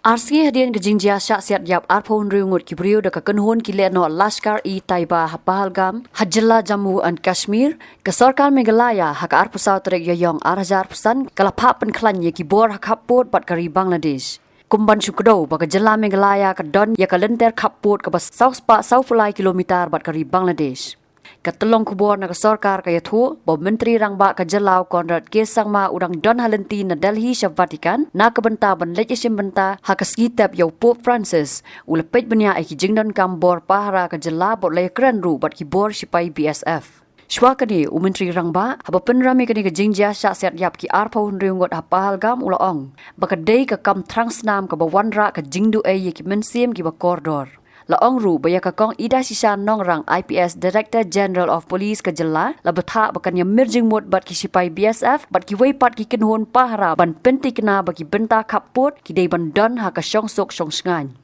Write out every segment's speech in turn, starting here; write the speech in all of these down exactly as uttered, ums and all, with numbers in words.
Ar sngi hadien ka jingjia shah siat ïap arphew hynriew ngut ki briew da ka kynhun ki lehnoh Lashkar-e-Taiba ha Pahalgam, ha jylla Jammu and Kashmir, ka sorkar Meghalaya ha ka arphew saw tarik Ïaïong ar hajar arphew san ka la phah pynkhlaiñ ïa ki bor ha khappud bad ka ri Bangladesh. Kum ban shu kdew ba ka jylla Meghalaya ka don ïa ka lynter khappud kaba saw spah saw phew lai kilometer bad ka ri Bangladesh. Ka tyllong khubor na ka sorkar ka ïathuh ba u Myntri Rangbah ka jylla u Conrad K Sangma u dang don ha lynti na Delhi sha Vatican na ka bynta ban leit ïashim bynta ha ka sngi tep ïa u Pope Francis. U la peit bniah ïa ki jingdonkam bor pahara ka jylla bad u la ïakren ruh bad ki bor shipai B S F. Shuwa kane, u Myntri Rangbah haba pynrem ïa kane ka jingjia shah siat ïap ki arphew hynriew ngut ha Pahalgam u la ong ba ka dei ka kam thrang snam kaba wanrah ka jingduh ei ïa ki mynsiem kiba kordor. La ong ruh ba ïa ka Kong Idashisha Nongrang, I P S, Director General of Police ka jylla, la bthah ba kan ïamir jingmut bad ki shipai B S F bad kiwei pat ki kynhun pahara ban pyntikna ba ki bynta khappud ki dei ban don ha ka shongsuk shongshngaiñ.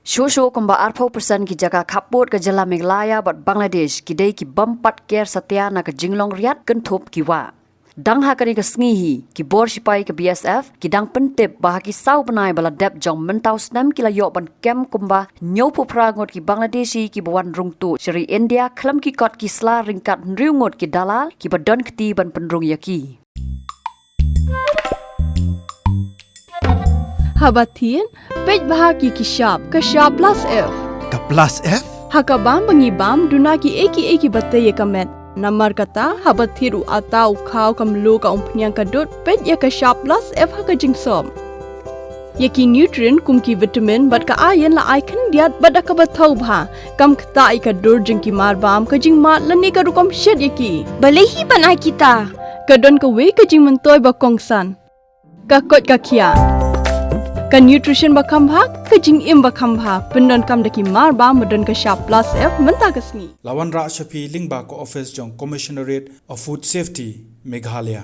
Shuh shuh kumba arphew percent ki jaka khappud ka jylla Meghalaya bad Bangladesh ki dei ki bym pat ker satia na ka jinglong riat kynthup ki wah. Dang ha kane ka sngi hi, ki bor shipai ka B S F ki dang pyntip ba ha ki saw bnai ba la dep jong mynta u snem ki la ïoh ban kem kumba hynñiewphew phra ngut ki Bangladeshi kiba wan rung tuh sha ri India khlem ki kot ki sla ryngkat hynriew ngut ki dalal kiba don kti ban pynrung ïa ki. Haba thied, peit bha ki ki shap, ka shap plus F. Ka plus F? Ha ka bam ba ngi bam, duna ki ei ki ei kiba tei ïa ka met. Namar kata, haba thied u atta, u khaw, ka mluh, ka umphniang, ka dud, peit ïa ka shap plus F ha ka jingsop. Ïa ki nutrient kum ki vitamin bad ka iron la ai khyndiat bad da kaba thaw bha. Kam ktah ïa ka dur jong ki mar bam, ka jingmad lane ka rukom shet ïa ki. Balei hi ban ai kita? Ka don kawei ka jingmyntoi ba kongsan. Ka koit ka khiah. Ka nutrition ba kham bha, ka jingim ba kham bha. Pyndonkam da ki mar bam ba don ka shap plus F mynta ka sngi. La wanrah sha phi lyngba ka office jong Commissionerate of Food Safety, Meghalaya.